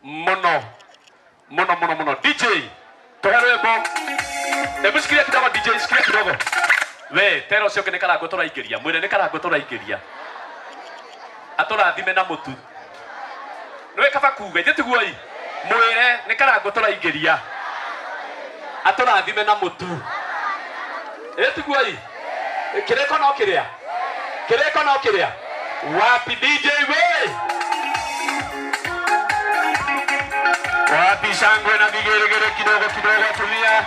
Muno muno muno muno. DJ tuhe rwimbo. Hebu sikiria kidogo DJ, sikiria kidogo. We tero ucio nĩ karango tũraingĩria, mwĩre nĩ karango tũraingĩria, atũrathime na mũtu. Nĩwe kaba kuga ithe tiguo i, mwĩre nĩ karango tũraingĩria, atũrathime na mũtu. Ĩ tiguo i, kĩrĩko no kĩrĩa, kĩrĩko no kĩrĩa. Wapi DJ we? Wapi shangwe na vigeregere kidogo kidogo atumia.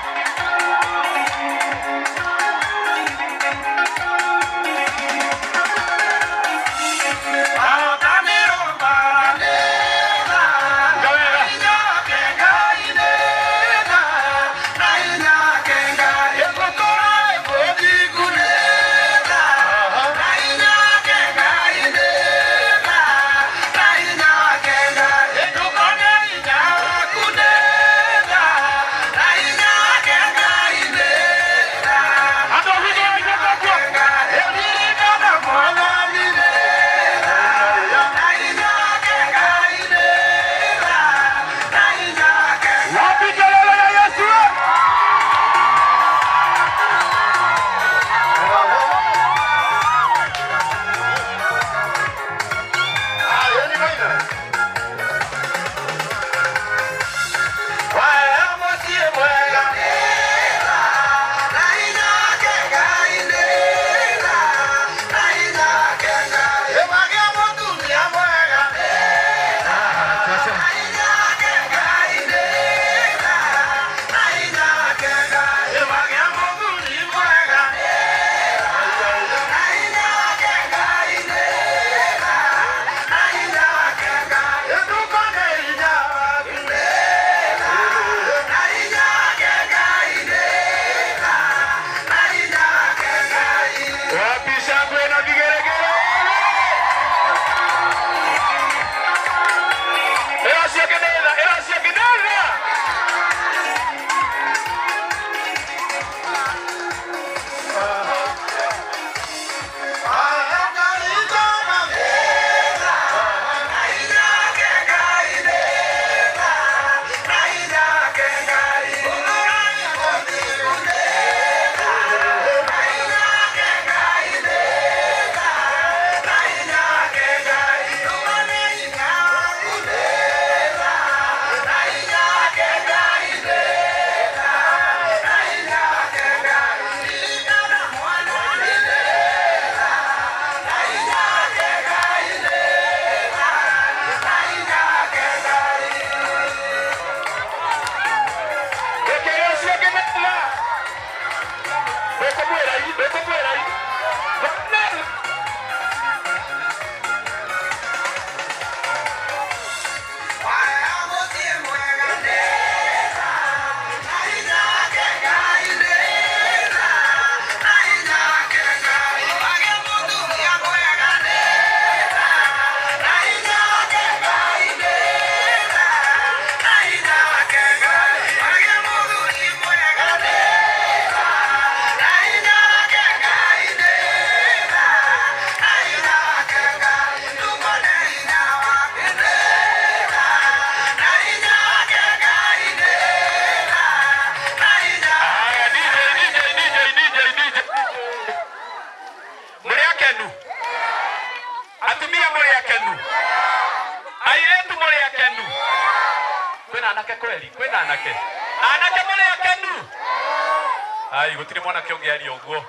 Ai gutire mwanake ungiaria uguo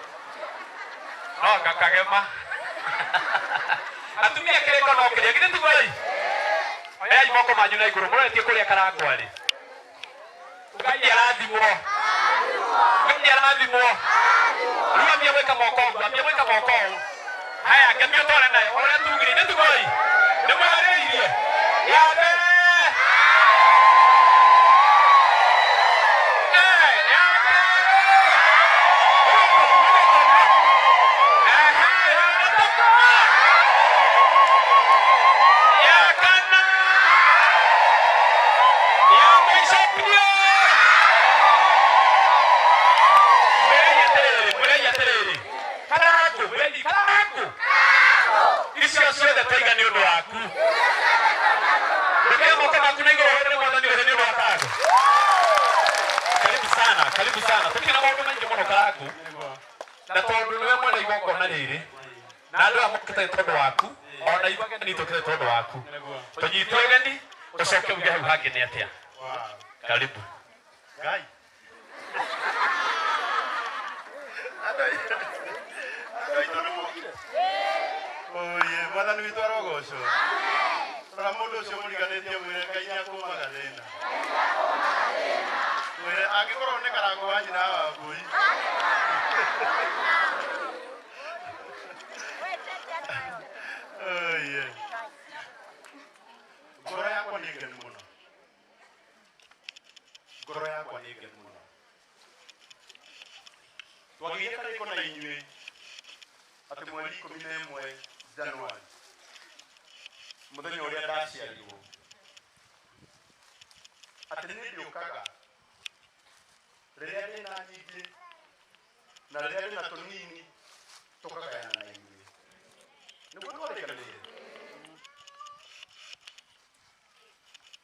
no ngakagema. Atumia kiriko no kiria githĩ tiguo i? Oyai moko manyu na igũrũ mũroretie kũrĩa karangwo arĩ. Ngai arathimwo, Ngai arathimwo. Rĩu ambia gwĩka moko ũguo, ambia gwĩka moko ũũ. Haya ngemi ũtware nayo ũrĩa tugire nĩ tiguo i? Nĩ mwĩharĩirie? Ya mbere. Icio ciothe twaiga nĩ ũndũ waku. Ndũkĩra moko maku na igũrũ. Na tondu niwe mwene igongona riri na andu aya mokite tondu waku ona ithuĩ ageni tũkĩte tondu waku tũnyitwo ũgeni ũcoke uge hau hangĩ nĩ atĩa. Karibu. Ngai. Andũ aitũ nĩ mokire. Oye, mwathani witũ arogocwo. Rora mũndũ ũcio mũriganĩtie mwĩre Ngai nĩ akũmaga thĩna. Mwĩre angĩkorwo nĩ Karango wa nyina wa Wambũi. Oye. Ngoro yakwa nĩ ngenu mũno. Ngoro yakwa nĩ ngenu mũno. Twagĩire karĩko na inyuĩ atĩ mweri 11 Januari mũthenya ũrĩa ndaciarirwo atĩ nĩ ndĩũkaga rĩrĩa ndĩna nyingĩ na rĩrĩa ndĩna tũnini tũkagayana na inyuĩ. Nĩguo twarĩkanĩire.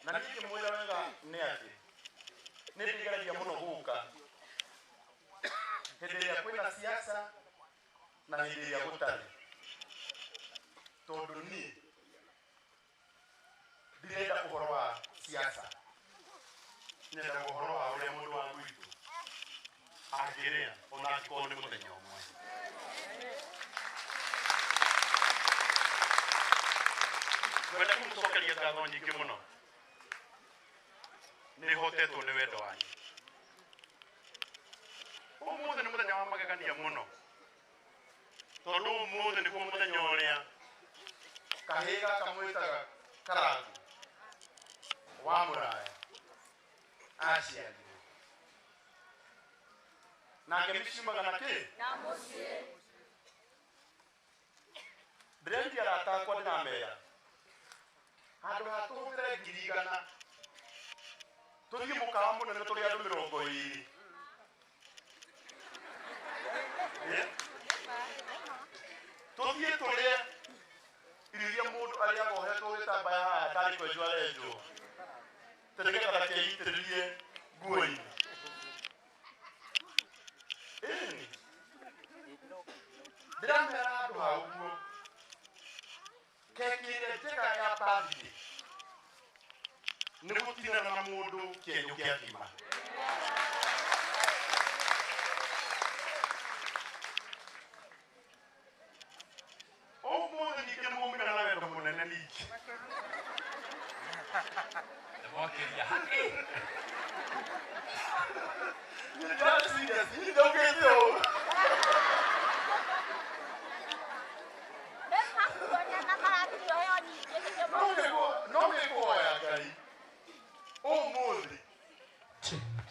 Na niĩ ngĩmwĩra wega nĩ atĩ nĩ ndĩgeragia mũno gũka hĩndĩ ĩrĩa kwĩna siasa na hĩndĩ ĩrĩa gũtarĩ, tondũ niĩ ndirenda ũhoro wa siasa, nyendaga ũhoro wa ũrĩa mũndũ wa gwitũ angĩrĩa ona angĩkorwo nĩ mũthenya ũmwe. Ngwenda kũmũcokeria ngatho nyingĩ mũno, nĩ hotetwo nĩ wendo wanyu. Ũmũthĩ nĩ mũthenya wa magegania mũno, tondũ ũmũthĩ nĩguo mũthenya ũrĩa kahĩĩ gaka mwĩtaga Karango wa Mũraya aciarirwo. Na ngemi ciumaga na kĩ? Na mũciĩ. Ndĩrendia arata akwa ndĩramera handũ ha tũhũthĩre 100,000 tũthiĩ mũkawa mũnene tũrĩ andũ 20. Tũthiĩ tũrĩe irio iria mũndũ arĩaga ohetwo gĩtambaya haha ndarĩ kwenjwo arenjwo, tĩ nĩgetha ndakeitĩrĩrie nguo-inĩ. Ĩni ndĩramera handũ ha ũguo keki ĩrĩa njega ya birthday nĩ gũtinana na mũndũ kĩenyũ kĩa ngima. Ũmũthĩ ningĩ nĩ mwaumĩra na wendo mũnene ningĩ. Nĩmwakĩria haki. Nĩ serious, niĩ ndaugĩte ũũ. No nĩngũhoya Ngai ũmũthĩ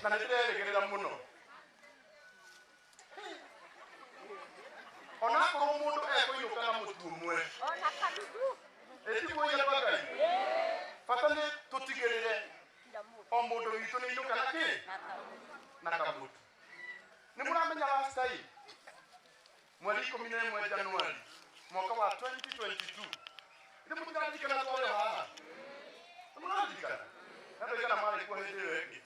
na nĩndĩrerĩgĩrĩra mũno onakorwo mũndũ ekũinũka na mũtu ũmwe ĩtiguo andũ a Ngai, bata nĩ tũtigĩrĩre o mũndũ witũ nĩ ainũka na kĩ? Na kamũtu. Nĩ mũramenya last time mweri 11 Januari mwaka wa 2022 nĩ mũtiraririkana twarĩ haha? Nĩ mũraririkana? Na andũ aigana marĩ kuo hĩndĩ ĩyo ĩngĩ?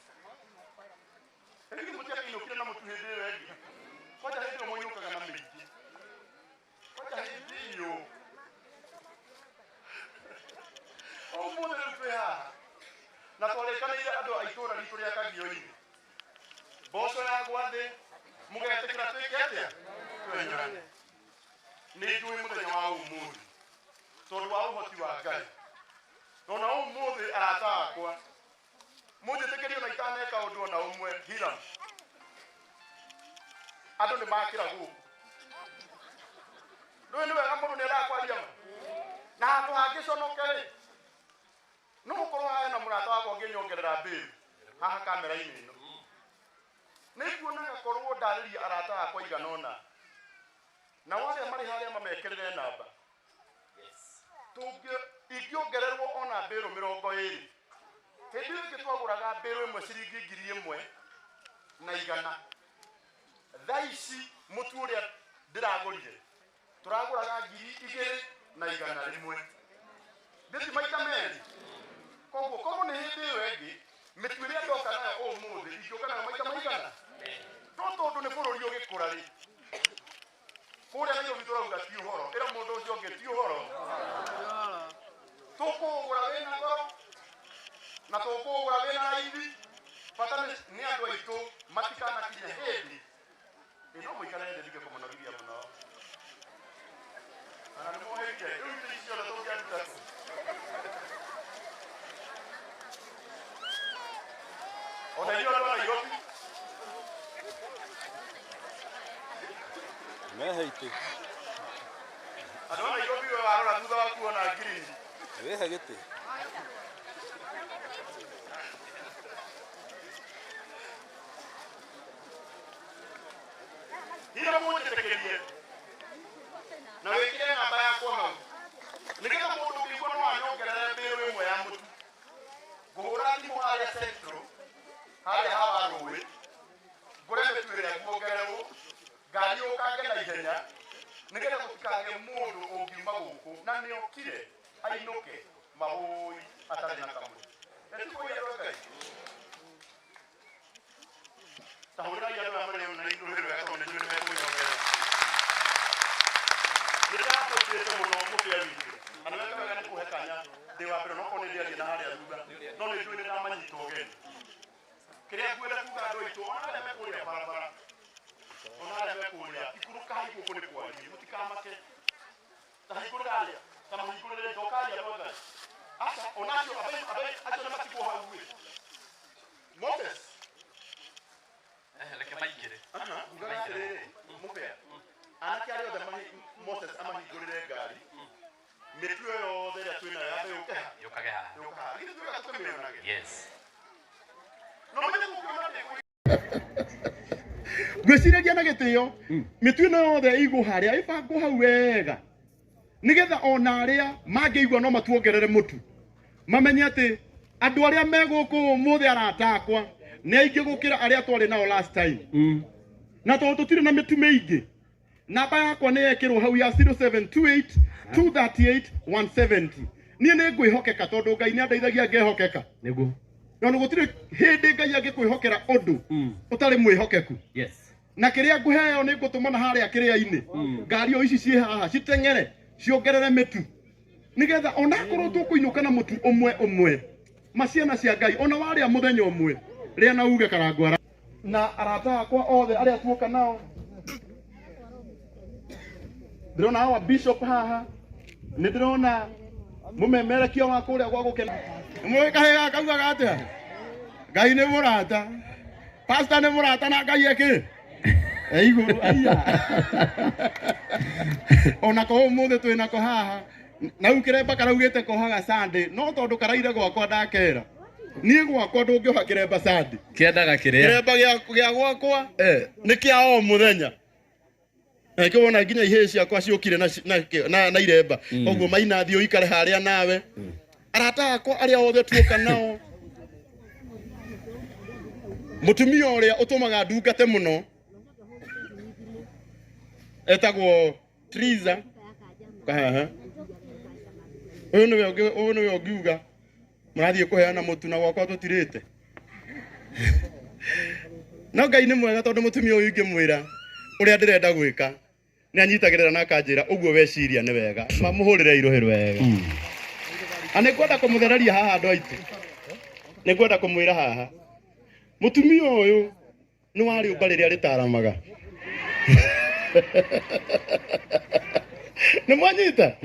Hihi mũtiakĩinũkire na mũtu hĩndĩ ĩyo ĩngĩ? Kwanja hĩndĩ ĩyo mwainũkaga na mĩingĩ. Kwanja hĩndĩ ĩyo ũmũthĩ rĩu twĩ haha na twarĩkanĩire andũ a itũũra ritũ rĩa Kagio-inĩ mboco yagwa thĩ mũgetĩkĩra twĩke atĩa? Twenyane. Nĩ njũĩ mũthenya wa ũmũthĩ tondũ wa ũhoti wa Ngai. Ona ũmũthĩ arata akwa mũnjĩtĩkĩrie ona itaneka ũndũ ona ũmwe Hiram, andũ nĩ makĩra gũkũ. Ndũĩ nĩ wega mũndũ nĩ endaga kwaria ma na handũ hangĩconoke rĩ, no gũkorwo haha na mũrata wakwa ũngĩnyongerera mbĩru haha kamera-inĩ ĩno. Nĩ nguonaga korwo ndarĩria arata akwa igana ũna nao arĩa marĩ harĩa mamekĩrĩre namba, ingĩongererwo ona mbĩrũ 20. Hĩndĩ ĩyo ĩngĩ twagũraga mbĩrũ ĩmwe ciringi 1,100. Thaa ici mũtu ũrĩa ndĩragũrire tũragũraga 2,100. Ndĩti maita merĩ. Koguo korwo nĩ hĩndĩ ĩyo ĩngĩ mĩtu ĩrĩa ndoka nayo ũmũthĩ ingĩũka nayo maita maigana? No tondũ nĩ bũrũri ũgĩkũra rĩ, Kũrĩa Nairobi tũrauga ti ũhoro, ĩra mũndũ ũcio ũngĩ ti ũhoro. Tũkũũgũra wĩna goro na tũkũũgũra wĩna raithi. Bata nĩ andũ aitũ matikanakinye hĩndĩ ĩ no mũikare thĩ ndige kũmũnogithia mũno. Kana nĩ mũhĩke rĩu itĩ ici ciothe tũngĩaruta kũ? Ona inyuĩ andũ a Nairobi Mehe itĩ. Andũ a Nairobi we warora thutha waku wona green. Wĩhe gĩtĩ. Hira mũnjĩtĩkĩrie na wĩkĩre namba yakwa hau nĩgetha mũndũ ũngĩigua no anyongerere mbĩrũ ĩmwe ya mũtu. Ngũhũra thimũ harĩa Central, harĩa hawa rũĩ, ngũre mĩtu ĩrĩa nguongererwo, ngari yũkange na ihenya nĩgetha gũtikagĩe mũndũ ũngiuma gũkũ na nĩokire ainũke mawũi atarĩ na kamũtu. Ĩtikũria andũ a Ngai. Ta hũrĩrai andũ aya marĩ na rũhĩ rwega tondũ nĩnjũĩ nĩmekũnyongerera. Nĩ ndakũnjĩte mũno mũbĩa witũ. Na nĩ weka wega nĩ kũhe kanya ndĩ wa mbere, onokorwo nĩ ndĩaria na harĩa thutha, no nĩ njũĩ nĩ ndamanyita ũgeni. Kĩrĩa ngwenda kuga andũ aitũ, ona arĩa me kũrĩa barabara, ona arĩa me kũrĩa, ikũrũkai gũkũ nĩ kwariĩ, mũtikamake. Ta hingũrĩra arĩa, ta mũhingũrĩre njokaria andũ a Ngai. Aca, ona acio, abe, acio nĩ matigwo hau ĩ. Moses. Reke maingĩre. Ngugaga atĩrĩrĩ, mũbĩa, anake arĩa othe Moses amahingũrĩre ngari, mĩtu ĩyo yothe ĩrĩa twĩnayo yambe yũke ha? Yũkage haha. Yũke haha. Githĩ twĩga tũkĩmĩonage? Yes. No menye gũkĩona nĩ Ngwĩciragia na gĩtĩo mĩtu ĩno yothe ĩigwo harĩa ĩbangwo hau wega nĩgetha ona arĩa mangĩigua no matuongerere mũtu mamenye atĩ andũ arĩa me gũkũ ũmũthĩ arata akwa nĩ aingĩ gũkĩra arĩa twarĩ nao last time. Na tondũ tũtirĩ na mĩtu mĩingĩ, namba yakwa nĩ yekĩrwo hau ya 0728 238 170. Niĩ nĩ ngwĩhokeka tondũ Ngai nĩ andeithagia ngehokeka. Nĩguo. Na gũtirĩ hĩndĩ Ngai angĩkwĩhokera ũndũ ũtarĩ mwĩhokeku. Yes. Na kĩrĩa ngũheo nĩ ngũtũma na harĩa kĩrĩa-inĩ. Ngari o ici ciĩ haha citeng'ere ciongerere mĩtu nĩgetha onakorwo tũkũinũka na mũtu ũmwe ũmwe maciana cia Ngai ona warĩa mũthenya ũmwe rĩa na uge karangwara. Na arata akwa othe arĩa tuoka nao ndĩrona hawa bishop haha, nĩ ndĩrona mũmemerekia wa kũrĩa gwa gũkena. Mũĩ kahĩĩ gaka kaugaga atĩa? Ngai nĩ mũrata, pastor nĩ mũrata na Ngai ekĩ e igũrũ aiya. Ona ko ũmũthĩ twĩnako haha na rĩu kĩremba karaugĩte kohaga Sunday, no tondũ karaire gwakwa ndakera niĩ gwakwa ndũngĩoha kĩremba Sunday. Kĩendaga kĩrĩa? Kĩremba gĩa gwakwa nĩ kĩa o mũthenya. Na nĩkĩo wona nginya ihĩĩ ciakwa ciũkire na iremba. Koguo maina thiĩ ũikare harĩa nawe. Arata akwa arĩa othe tuoka nao, mũtumia ũrĩa ũtũmaga ndungate mũno etagwo Triza. Haha ũyũ nĩwe ũngĩ, ũyũ nĩwe ũngiuga mũrathiĩ kũheana mũtu na gwakwa tũtirĩte. No Ngai nĩ mwega tondũ mũtumia ũyũ ingĩmwĩra ũrĩa ndĩrenda gwĩka nĩ anyitagĩrĩra na akanjĩra ũguo weciria nĩ wega, mamũhũrĩre irohĩ wega. Na nĩ ngwenda kũmũthereria haha andũ aitũ, nĩ ngwenda kũmwĩra haha mũtumia ũyũ nĩ wa rĩũmba rĩrĩa rĩtaramaga. Nĩ mwanyita?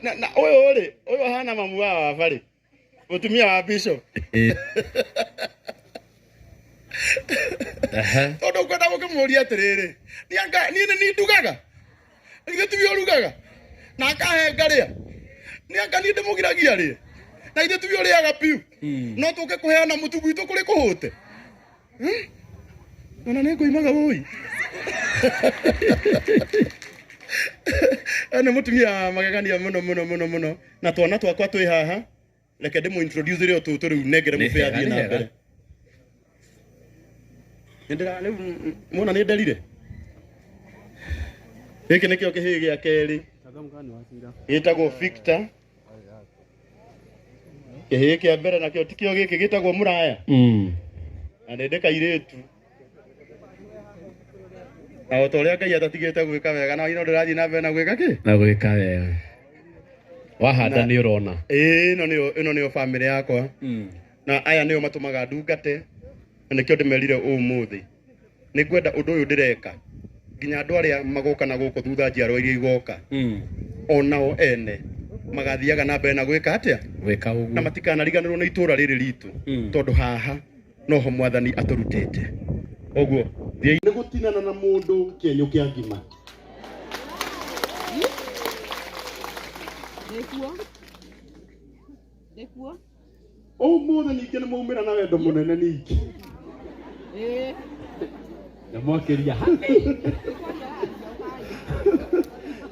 Na ũyũ rĩ, ũyũ ahana mamu wa baba rĩ, mũtumia wa bishop. Tondũ ngwenda gũkĩmũria atĩrĩrĩ, niĩ nĩ niĩ ndugaga? Githĩ tiwe ũrugaga? Na akahe ngarĩa? Nĩ anga niĩ ndĩmũgiragia rĩe? Na githĩ tiwe ũrĩaga piu? No tũke kũheana mũtu gwitũ kũrĩ kũhũte? Ona nĩ ngũimaga wũi. Nĩ mũtumia wa magegania mũno mũno mũno mũno. Na twana twakwa twĩ haha. Reke ndĩmũ introduce rĩo tũtũ rĩu nengere Nĩ mũbĩa hega, athiĩ nĩ na hega. mbere. Nĩ ndĩra rĩu mwona nĩ nderire. Gĩkĩ nĩkĩo kĩhĩĩ gĩa kerĩ. Gĩtagwo Victor. Kĩhĩĩ kĩa mbere nakĩo tikĩo gĩkĩ gĩtagwo Mũraya. Na nĩ ndĩ kairĩtu. Na o ta ũrĩa Ngai atatigĩte gwĩka wega na ino ndĩrathiĩ na mbere na gwĩka kĩ? Na gwĩka wega. Wahanda nĩ ũrona. Ĩĩ, ĩno nĩyo ĩno nĩyo bamĩrĩ yakwa. Na aya nĩo matũmaga ndungate na nĩkĩo ndĩmerire ũmũthĩ. Nĩ ngwenda ũndũ ũyũ ndĩreka nginya andũ arĩa magoka na gũkũ thutha njiarwa iria igoka onao ene magathiaga na mbere na gwĩka atĩa? Gwĩka ũguo. Na matikanariganĩrwo nĩ itũra rĩrĩ ritũ tondũ haha noho mwathani atũrutĩte. Ũguo thiĩ nĩ gũtinana na mũndũ kĩenyũ kĩa ngima. Ndĩkuo. Ndĩkuo. Ũmũthĩ ningĩ nĩ mwaumĩra na wendo mũnene ningĩ. Ĩĩ. Na mwakĩria.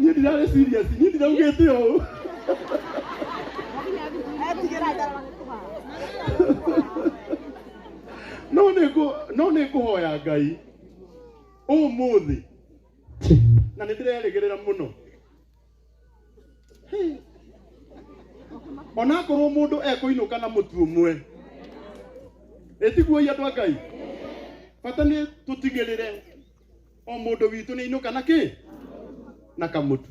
Niĩ ndirarĩ serious, niĩ ndiraugĩte ũũ. No nĩ ngũhoya Ngai ũmũthĩ na nĩ ndĩrerĩgĩrĩra mũno. Onakorwo mũndũ ekũinũka na mũtu ũmwe, ĩtiguo andũ a Ngai, bata nĩ tũtigĩrĩre o mũndũ witũ nĩ ainũka na kĩ? Na kamũtu.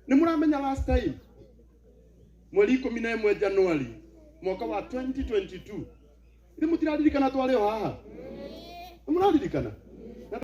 Nĩ mũramenya last time mweri 11 Januari mwaka wa 2022 nĩ mũtiraririkana twarĩ o haha? Nĩ mũraririkana?